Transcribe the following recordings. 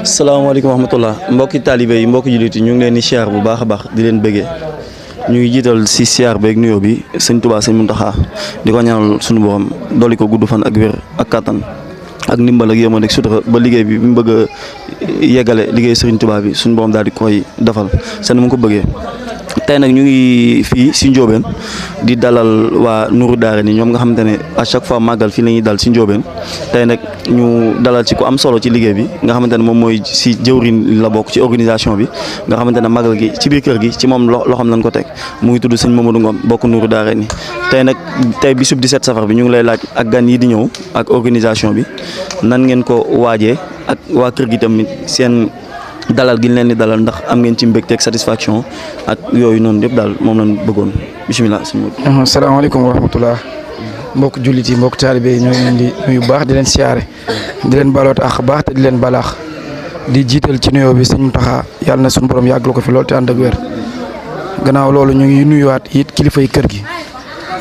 salaamaaleykum wa rahmatulah mbokki taalibe yi mbokki jullit yi ñu ngi leen di siyaar bu baax a baax di leen bëggee ñu ngi jiital si siyaar beeg nuyoo bi sëñ Tuubaa sëñ Muntaxa di ko ñaanal suñu borom dolli ko gudd fan ak wér ak kattan ak ndimbal ak yéema ak sutura ba liggéey bi mu bëgg a yeggale liggéey sëriñ Tuubaa bi suñu borom daal di koy defal seen mu ko bëggee. tey nag ñu ngi fii si Ndiobène di dalal waa Nourou Darayni ñoom nga xamante ne à chaque fois màggal fii la ñuy dal si Ndiobène tey nag ñu dalal ci ku am solo ci liggéey bi nga xamante ne moom mooy si jëwriñ la bokk ci organisation bi nga xamante ne màggal gi ci biir kër gi ci moom loxoom lañ ko teg mu ngi tudd sëñ Mamadou Ngom bokk Nourou Darayni tey bisub 17 safar bi ñu ngi lay laaj ak gan yi di ñëw ak organisation bi nan ngeen ko waajee ak waa kër gi tamit seen dalal gi ñu leen di dalal ndax am ngeen ci mbégte ak satisfaction ak yooyu noonu yëpp daal moom lañ bëggoon bisimilah. asalaamaaleykum wa rahmatulah mbokk jullit yi mbokk taalibe yi ñoo ngi leen di nuyu baax di leen siyaare di leen baloot ak baax te di leen balaax di jiital ci nuyoo bi sëñ Muntaxa yàlla na suñu borom yàggal ko fi lool te ànd ak wér gannaaw loolu ñu ngi nuyuwaat it kilifa yi kër gi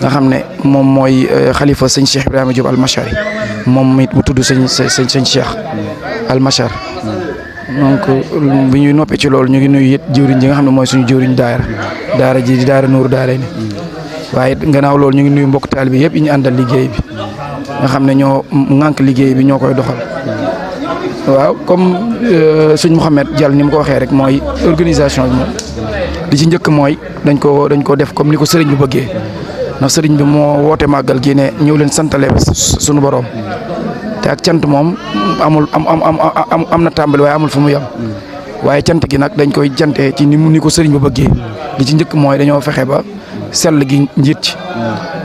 nga xam ne moom mooy xalifa sëñ Cheikh Ibrahima Diop almachari moom it mu tudd sëñ Cheikh almachar donc bi ñuy noppee ci loolu ñu ngi nuyu it jëwriñ ji nga xam ne mooy suñu jëwriñ daara ji di daara Nourou Darayni waaye gannaaw loolu ñu ngi nuyu mbokk taalibe bi yëpp yi ñu àndal liggéey bi nga xam ne ñoo ŋànk liggéey bi ñoo koy doxal waaw comme sëñ Mouhamed Diall ni mu ko waxee rek mooy organisation bi moom li ci njëkk mooy dañ ko def comme ni ko sëriñ bi bëggee ndax sëriñ bi moo woote màggal gi ne ñëw leen santale suñu borom te ak cant moom am na tàmbali waaye amul fu mu yem waaye cant gi nag dañ koy jantee ci ni ko sëriñ ba bëggee li ci njëkk mooy dañoo fexe ba sell gi njiit ci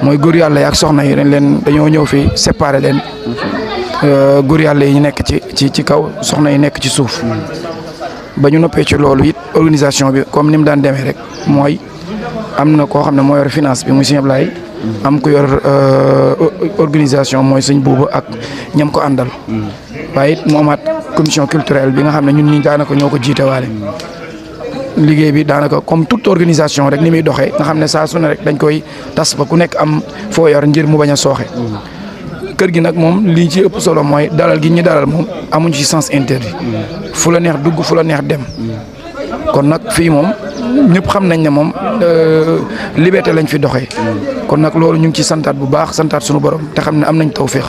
mooy góor yàlla yi ak soxna yi dañoo ñëw fi séparé leen góor yàlla yi ñu nekk ci kaw soxna yi nekk ci suuf ba ñu noppee ci loolu it organisation bi comme ni mu daan demee rek mooy am na koo xam ne moo yor finance bi muy Sëñ Ablaye am ko yor organisation mooy sëñ Buuba ak ñam ko àndal waaye it mu amaat commission culturelle bi nga xam ne ñun ñi daanaka ñoo ko jiitewaale liggéey bi daanaka comme toute organisation rek ni muy doxee nga xam ne saa su ne rek dañ koy tas ba ku nekk am foo yor ngir mu bañ a sooxe kër gi nag moom lii ci ëpp solo mooy dalal gi ñu dalal moom amuñ ci sens interdit fu la neex dugg fu la neex dem kon nag fii moom ñëpp xam nañ ne moom liberté lañ fi doxee kon nag loolu ñu ngi ci santaat bu baax santaat suñu borom te xam ne am nañ tawféex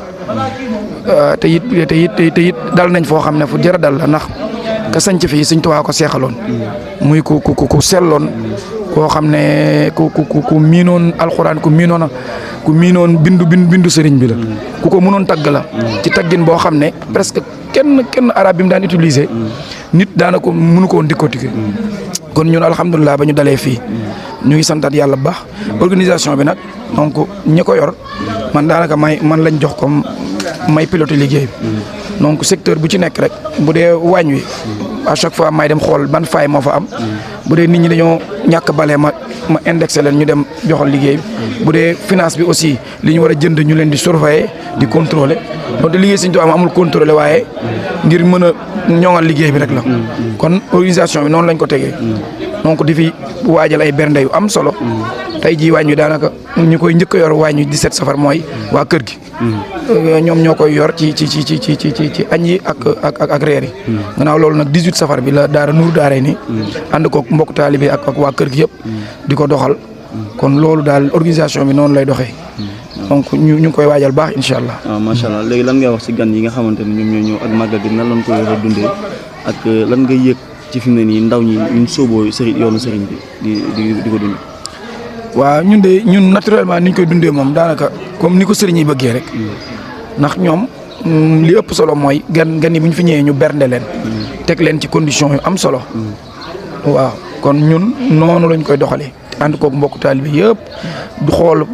te it dal nañ foo xam ne fu jar a dal la ndax ka sanc fii Sëñ Tuubaa ko seexaloon muy ku selloon koo xam ne ku miinoon alxuraan ku miinoon bindu sëriñ bi la ku ko mënoon tagg la ci taggin boo xam ne presque kenn arab bi mu daan utiliser nit daana ko mënu ko woon décortiquer kon ñun alhamdulilah ba ñu dalee fii ñu ngi santaat yàlla bu baax organisation bi nag donc ñi ko yor man daanaka man lañ jox comme may piloté liggéey bi donc secteur bu ci nekk rek bu dee waañ wi à chaque fois may dem xool ban faay moo fa am bu dee nit ñi dañoo ñàkk bale ma indexé leen ñu dem joxal liggéey bi bu dee finance bi aussi li ñu war a jënd ñu leen di surveiller di contrôler donc liggéey Sëñ Tuubaa amul contrôler waaye ngir mën a ñoŋal liggéey bi rek la kon organisation bi noonu lañ ko tegee donc di fi waajal ay bernde yu am solo tey jii waañ wi daanaka ñu koy njëkk a yor waañ wi 17 safar mooy waa kër gi ñoom ñoo koy yor ci añ yi ak reer yi gannaaw loolu nag 18 safar bi la daara Nourou Darayni ànd ko mbokk taalibe ak waa kër gi yëpp di ko doxal kon loolu daal organisation bi noonu lay doxee donc ñu ngi koy waajal baax incha allah. waaw macha allah léegi lan ngay wax ci gan yi nga xamante ne ñoom ñoo ñëw ak màggal gi nan lañ koy war a dundee ak lan ngay yëg ci fi mu ne nii ndaw ñi ñu sooboo yoonu sëriñ bi di ko dund. waaw ñun naturellement ni ñu koy dundee moom daanaka comme ni ko sëriñ yi bëggee rek ndax ñoom li ëpp solo mooy gan yi bu ñu fi ñëwee ñu bernde leen teg leen ci condition yu am solo waaw kon ñun noonu lañ koy doxalee ànd koog mbokk taalibe yëpp du xool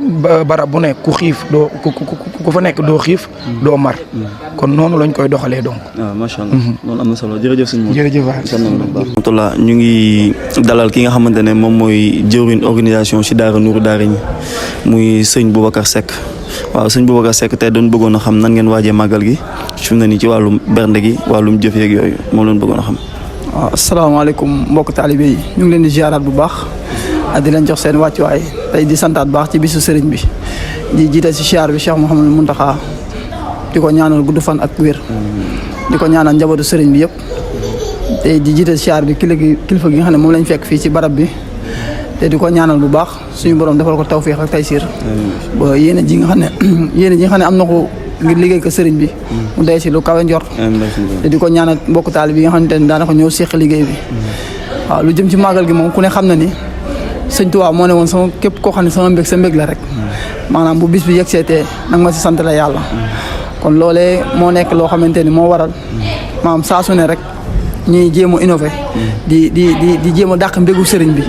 barab bu nekk ku xiif doo ku fa nekk doo xiif doo mar kon noonu lañ koy doxalee donc. waaw macha allah loolu am na solo jërëjëf sëñ Modou. jërëjëf waay. ñu ngi dalal ki nga xamante ne moom mooy jëwriñ organisation ci daara Nourou Darayni muy sëñ Boubacar Seck waaw sëñ Boubacar Seck tey doon bëggoon a xam nan ngeen waajee màggal gi fi mu ne nii ci wàllum bernde gi wàllum jëf yeeg yooyu moom lañ bëggoon a xam. waaw asalaamaaleykum mbokk taalibe yi ñu ngi leen di ziaraat bu baax di leen jox seen wàccuwaay tey di santaat baax ci bisu sëriñ bi di jiite si ziar bi Cheikh Mouhamadou Mountakha di ko ñaanal gudd fan ak wér di ko ñaanal njabootu sëriñ bi yëpp te di jiital siyaar bi kilifa gi nga xam ne moom lañ fekk fii ci barab bi te di ko ñaanal bu baax suñu borom defal ko tawféex ak taysiir ba yéene ji nga xam ne am na ko ngir liggéey ko sëriñ bi mu day si lu kawe njort te di ko ñaanal mbokk taali bi nga xamante ne daanaka ñëw séq liggéey bi waaw lu jëm ci màggal gi moom ku ne xam na ni sëñ Tuubaa moo ne woon sama képp koo xam ne sama mbég sa mbég la rek maanaam bu bis bi yegg seetee nag ma si sant la yàlla kon loolee moo nekk loo xamante ni moo waral maanaam saa su ne rek ñuy jéem a innové di jéem a dàq mbégu sëriñ bi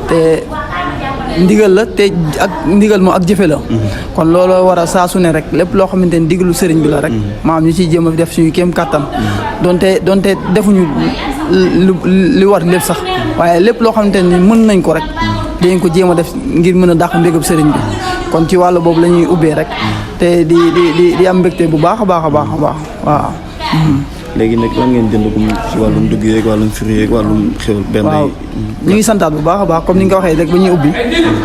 te ndigal la te ak ndigal moo ak jëfe la kon looloo waral saa su ne rek lépp loo xamante ni digalu sëriñ bi la rek maanaam ñu ciy jéem a def suñu kéem kattan donte defuñu li war lépp sax waaye lépp loo xamante ni mën nañ ko rek dañ ko jéem a def ngir mën a dàq mbégub sëriñ bi kon ci wàllu boobu la ñuy ubbee rek te di am mbégte bu baax a baax a baax a baax waaw. léegi nag lan ngeen jënd ko ci wàllum dugg yeeg wàllum firi yeeg wàllum xewal benn waaw ñu ngi santaat bu baax a baax comme ni nga ko waxee rek ba ñuy ubbi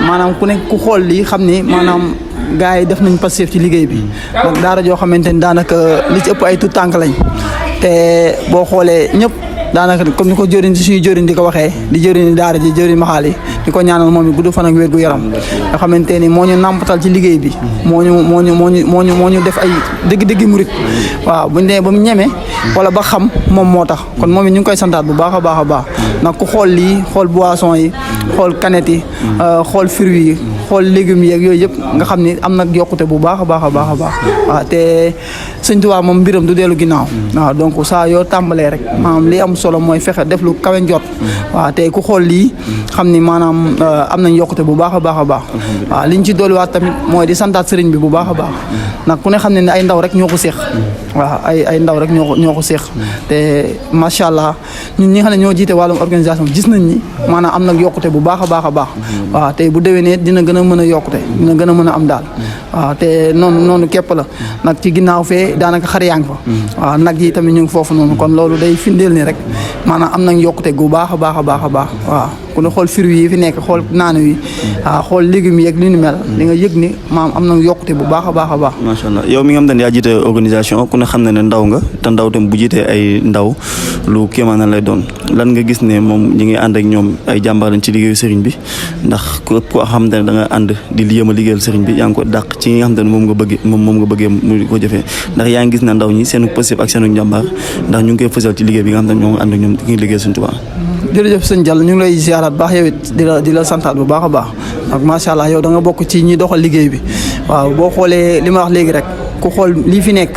maanaam ku nekk ku xool lii xam ni maanaam gars yi def nañ passif ci liggéey bi nag daara joo xamante ni daanaka li ci ëpp ay tout tànk lañ te boo xoolee ñëpp daanaka comme ni ko jëriñ suñu jëriñ di ko waxee di jëriñ daara ji jëriñ maxaal yi di ko ñaanal moom it gudd fan ak wér gu yaram nga xamante ni moo ñu nàmpatal ci liggéey bi moo ñu def ay dëgg-dëgg murit waaw buñ demee ba mu ñeme wala ba xam moom moo tax kon moom it ñu ngi koy santaat bu baax a baax a baax nag ku xool lii xool boisson yi xool canette yi xool fruits yi xool légumes yeeg yooyu yëpp nga xam ni am nag yokkute bu baax a baax a baax a baax waaw te sëñ Tuubaa moom mbiram du dellu ginnaaw waaw donc saa yoo tàmbalee rek maanaam li am solo mooy fexe def lu kawe njot waaw te ku xool lii xam ni maanaam am nañ yokkute bu baax a baax a baax waaw liñ ci dolliwaat tamit mooy di santaat sëriñ bi bu baax a baax nag ku ne xam ne ay ndaw rek ñoo ko séex waaw ay ndaw rek ñoo ko séex te macha allah ñun ñi nga xam ne ñoo jiite wàllum organisation gis nañ ni maanaam am nag yokkute bu baax a baax a baax waaw te bu déwénee dina gën a mën a yokkute dina gën a mën a am daal waaw te noonu képp la nag ci ginnaaw fee daanaka xar yaa ngi fa waaw nag yi tamit ñu ngi foofu noonu kon loolu day firndeel ni rek maanaam am nañ yokkute gu baax a baax a baax a baax waaw ku ne xool fruits yi fi nekk xool naanu yi waaw xool légumes yi ak li ñu mel di nga yëg ni maanaam am nañ yokkute bu baax a baax a baax. macha allah yow mi nga xam ne yaa jiite organisation ku ne xam ne ndaw nga te ndaw tam bu jiitee ay ndaw lu kéemaan lay doon lan nga gis ne moom ñi ngi ànd ak ñoom ay jàmbaar lañ ci liggéeyu sëriñ bi ndax képp koo xam ne da nga ànd di yéem a liggéeyal sëriñ bi yaa ngi ko dàq ci nga xam ne moom nga bëggee mu ko jëfee ndax yaa ngi gis ne ndaw ñi seenu positif ak seenu njàmbaar ndax ñu ngi koy fësal ci liggéey bi nga xam ne ñoo ngi ànd ak ñoom di ngi liggéey Sëriñ Tuubaa. jërëjëf sëñ Diallo ñu ngi lay ziaraat baax yow it di la santaat bu baax a baax ak macha allah yow da nga bokk ci ñi doxal liggéey bi waaw boo xoolee li ma wax léegi rek ku xool lii fi nekk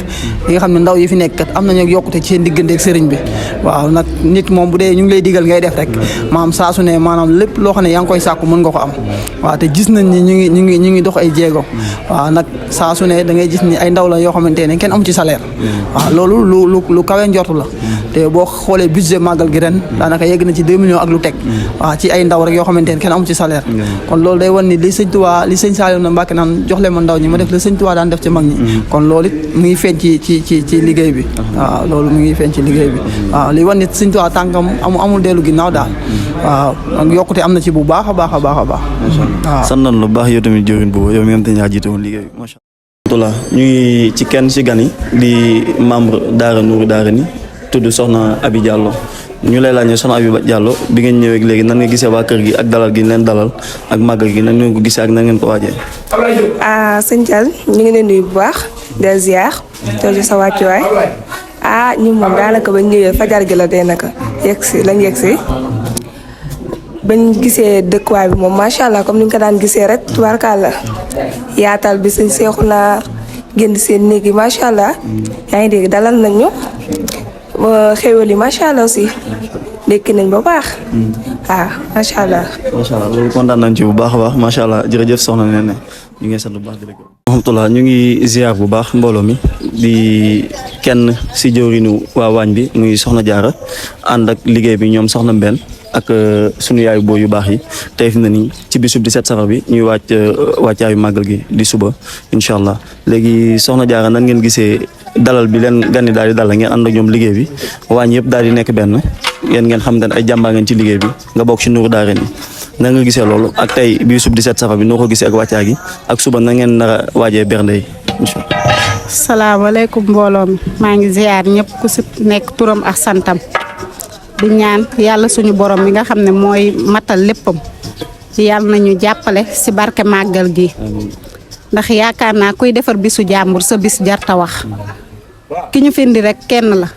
yi nga xam ne ndaw yi fi nekk kat am nañu yokkute ci seen diggante ak sëriñ bi waaw nag nit moom bu dee ñu ngi lay digal ngay def rek maanaam saa su ne maanaam lépp loo xam ne yaa ngi koy sàkku mën nga ko am waaw te gis nañ ni ñu ngi dox ay jéego waaw nag saa su ne da ngay gis ni ay ndaw la yoo xamante ne kenn amu ci salaire waaw loolu lu kawe njortu la te boo xoolee budget màggal gi ren daanaka yegg na ci 2 millions ak lu teg waaw ci ay ndaw rek yoo xamante ne kenn amu ci salaire kon loolu day wan ni li sëñ Tuubaa li sëñ Saliou na Mbàkke naan jox leen ma ndaw ñi ma def la sëñ Tuubaa daan def ci mag ñi kon loolu it mu ngi feeñ ci liggéey bi waaw loolu mu ngi feeñ ci liggéey bi waaw li wan ni sëñ Tuubaa tànkam amul dellu ginnaaw daal waaw ak yokkute am na ci bu baax a baax a baax a baax waaw sant nañ lu baax yow tamit jëwriñ boobu yow mi nga xam te ne yaa jiite woon liggéey bi macha allah ñu ngi ci kenn ci gan yi di membre daara Nuuru Daarayni tudd soxna Abi Diallo ñu lay laaj ne soxna Abi Diallo bi ngeen ñëwee léegi nan nga gisee waa kër gi ak dalal gi leen dalal ak màggal gi nan ngeen ko gisee ak nan ngeen ko waajee. sëñ Diallo ñu ngi leen nuyu bu baax del ziar te sa wàccuwaay ñu moom daanaka bañ ñëwee fajar gi la dee naka lañ yegg si bañ gisee dëkkuwaay bi moom macha allah comme ni ñu ko daan gisee rek tubaarkàlla yaatal bi sëñ seexu naa génn seen néeg yi macha allah yaa ngi dégg dalal nañ ñu xéwal yi macha allah aussi lekk nañ ba baax macha allah. macha allah loolu kontaan nañ ci bu baax a baax macha allah jërëjëf soxna Néné ñu ngi sant bu baax di la gërëm. alhamdulilah ñu ngi ziar bu baax mbooloo mi di kenn si jëwriñu waa waañ bi muy soxna Jaara ànd ak liggéey bi ñoom soxna Mbène ak sunu yaayu boo yu baax yi tey fi mu ne nii ci bisub 17 safar bi ñuy wàccaayu màggal gi di suba incha allah léegi soxna Jaara nan ngeen gisee dalal bi leen gan yi daal di dalal ngeen ànd ak ñoom liggéey bi waañ yëpp daal di nekk benn yéen ngeen xam ne ay jàmbaar ngeen ci liggéey bi nga bokk ci Nuuru Daarayni nan nga gisee loolu ak tey bisub 17 safar bi noo ko gisee ak wàccaa gi ak suba na ngeen nar a waajee bernde yi incha allah salaamaaleykum mbooloo mi maa ngi ziar ñëpp ku si nekk turam ak santam di ñaan yàlla suñu borom mi nga xam ne mooy matal léppam yàlla nañu jàppale si barke màggal gi ndax yaakaar naa kuy defar bisu jàmbur sa bis jarta wax ki ñu fi indi rek kenn la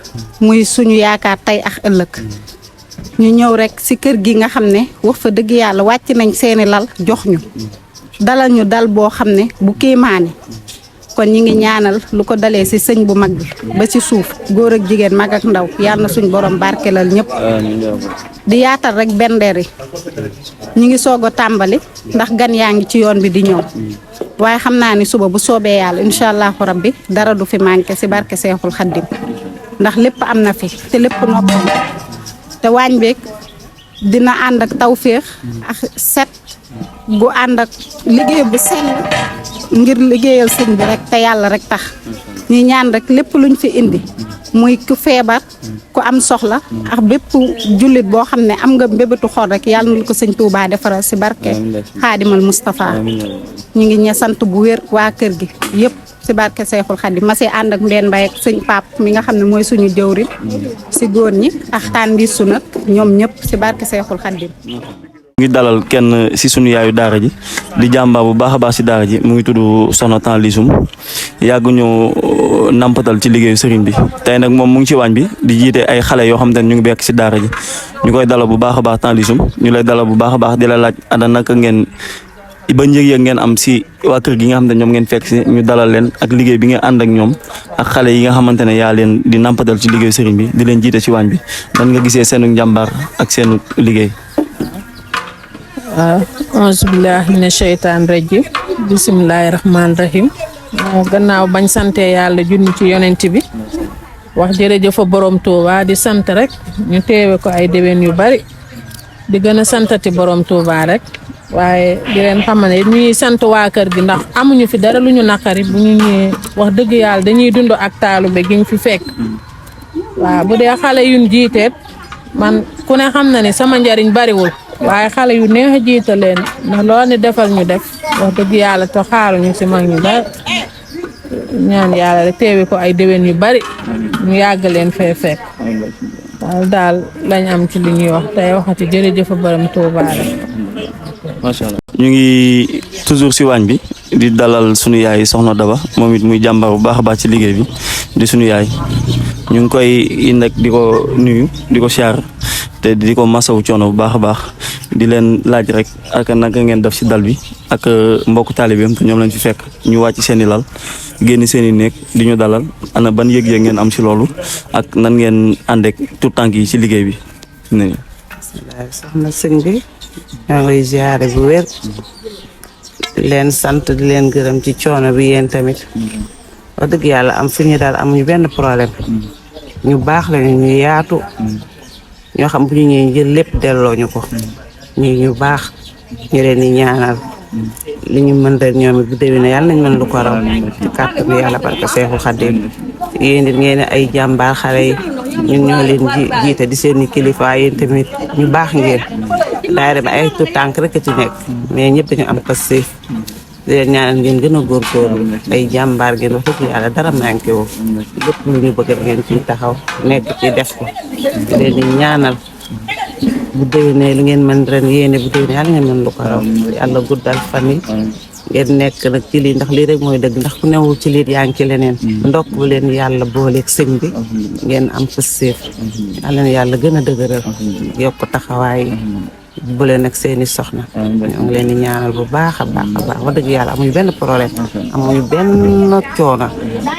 muy suñu yaakaar tey ak ëllëg ñu ñëw rek si kër gi nga xam ne wax fa dëgg yàlla wàcc nañ seeni lal jox ñu dalal ñu dal boo xam ne bu kéemaane kon ñi ngi ñaanal lu ko dalee ci sëñ bu mag bi ba ci suuf góor ak jigéen mag ak ndaw yàlla na suñ borom barkelal ñëpp di yaatal rek bendeer yi ñi ngi soog a tàmbali ndax gan yaa ngi ci yoon bi di ñëw waaye xam naa ni suba bu soobee yàlla incha allahu rabbi dara du fi manqué ci barke Seexul Xaddim ndax lépp am na fi te lépp noppi te waañ beeg dina ànd ak tawféex ak set gu ànd ak liggéey bu sell ngir liggéeyal sëñ bi rek te yàlla rek tax ñi ñaan rek lépp luñ fi indi muy ku feebar ku am soxla ak bépp jullit boo xam ne am nga mbébétu xol rek yàlla na ko sëñ Touba defaral ci barke Xaadimal Moustapha ñu ngi ña sant bu wér waa kër gi yëpp ci barke Seexul Xaadim ma see ànd ak Mbène Mbaye ak sëñ Pape mi nga xam ne mooy suñu jëwriñ ci góor ñi ak tànn su nag ñoom ñëpp ci barke Seexul Xaadim ngi dalal kenn si sunu yaayu daara ji di jàmbaar bu baax a baax si daara ji mu ngi tudd Soxna Tan Lisum yàgg ñu nampatal ci liggéeyu sëriñ bi tey nag moom mu ngi ci waañ bi di jiite ay xale yoo xam te ne ñu ngi bekk si daara ji ñu koy dalal bu baax a baax Tan Lisum ñu lay dalal bu baax a baax di la laaj ana naka ngeen ba njëg-yëg ngeen am si waa kër gi nga xam ne ñoom ngeen fekk si ñu dalal leen ak liggéey bi ngeen ànd ak ñoom ak xale yi nga xamante ne yaa leen di nampatal ci liggéeyu sëriñ bi di leen jiite si waañ bi nan nga gisee seenu njàmbaar ak seenu liggéey. waaw auzu billahi mina sheytaan rajim bisimilahi rahmaani rahim gannaaw bañ sante yàlla junni ci yonent bi wax jërëjëfa borom Touba di sant rek ñu teewe ko ay déwén yu bari di gën a santati borom Touba rek waaye di leen xam ne ñuy sant waa kër gi ndax amuñu fi dara lu ñu naqari bu ñu ñëwee wax dëgg yàlla dañuy dund ak taalube gi ñu fi fekk waaw bu dee xale yuñ jiiteet man ku ne xam na ne sama njariñ bariwul waaye xale yu neex a jiite leen ndax loolu ni defal ñu def wax dëgg yàlla te xaaruñu si mag ñu bari ñaan yàlla rek teewe ko ay déwén yu bari ñu yàgg leen fee fekk waaw daal lañ am ci li ñuy wax tey waxati jërëjëf borom Touba rek. macha allah ñu ngi toujours si waañ bi di dalal sunu yaay Soxna Daba moom it muy jàmbaar bu baax a baax ci liggéey bi di sunu yaay ñu ngi koy indi ak di ko nuyu di ko siyaar te di ko masawu coono bu baax a baax di leen laaj rek ak naka ngeen def si dal bi ak mbokku taalibeem te ñoom lañ fi fekk ñu wàcc seen i lal génn seen i néeg di ñu dalal ana ban yëg-yëg ngeen am si loolu ak nan ngeen ànd ak tout tànk yi si liggéey bi. soxna sëñ bi ñoo ngi ziare bu wér di leen sant di leen gërëm ci coono bi yéen tamit wax dëgg yàlla am fi ñu daal amuñu benn problème ñu baax lañu ñu yaatu ñoo xam bu ñu ñëwee jël lépp delloo ñu ko ñu baax ñu leen di ñaanal li ñu mën rek ñoom it bu déwénee yàlla nañ mën lu ko raw ci kàttanu yàlla barke Seexul Xaadim yéen it ngeen ay jàmbaar xale yi ñun ñoo leen jiite di seen i kilifa yéen tamit ñu baax ngeen daayira bi ay tout tànk rek ci nekk mais ñëpp dañu am passif di leen ñaanal ngeen gën a góorgóorlu ay jàmbaar ngeen wax dëgg yàlla dara manqué woo lépp lu ñu bëgg ngeen ciy taxaw nekk ci def ko di leen di ñaanal bu déwénee li ngeen mën ren yéene bu déwénee yàlla ngeen mën lu ko raw yàlla guddal fan yi ngeen nekk nag ci lii ndax lii rek mooy dëgg ndax ku newul ci lii yaa ngi ci leneen ndokk bu leen yàlla booleeg sëñ bi ngeen am pëstéef yàlla na yàlla gën a dëgëral yokk taxawaay bu leen ak seeni soxna ñoo ngi leen di ñaanal bu baax a baax a baax wax dëgg yàlla amuñu benn problème amuñu benn coono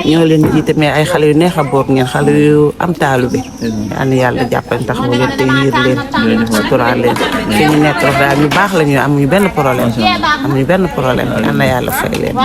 ñoo leen jiite mais ay xale yu neex a boot ngeen xale yu am taalu bi yal na yàlla jàppale taxawu leen te yiir leen suturaal leen fi ñu nekk rek daal ñu baax la ñu amuñu benn problème yal na yàlla fay leen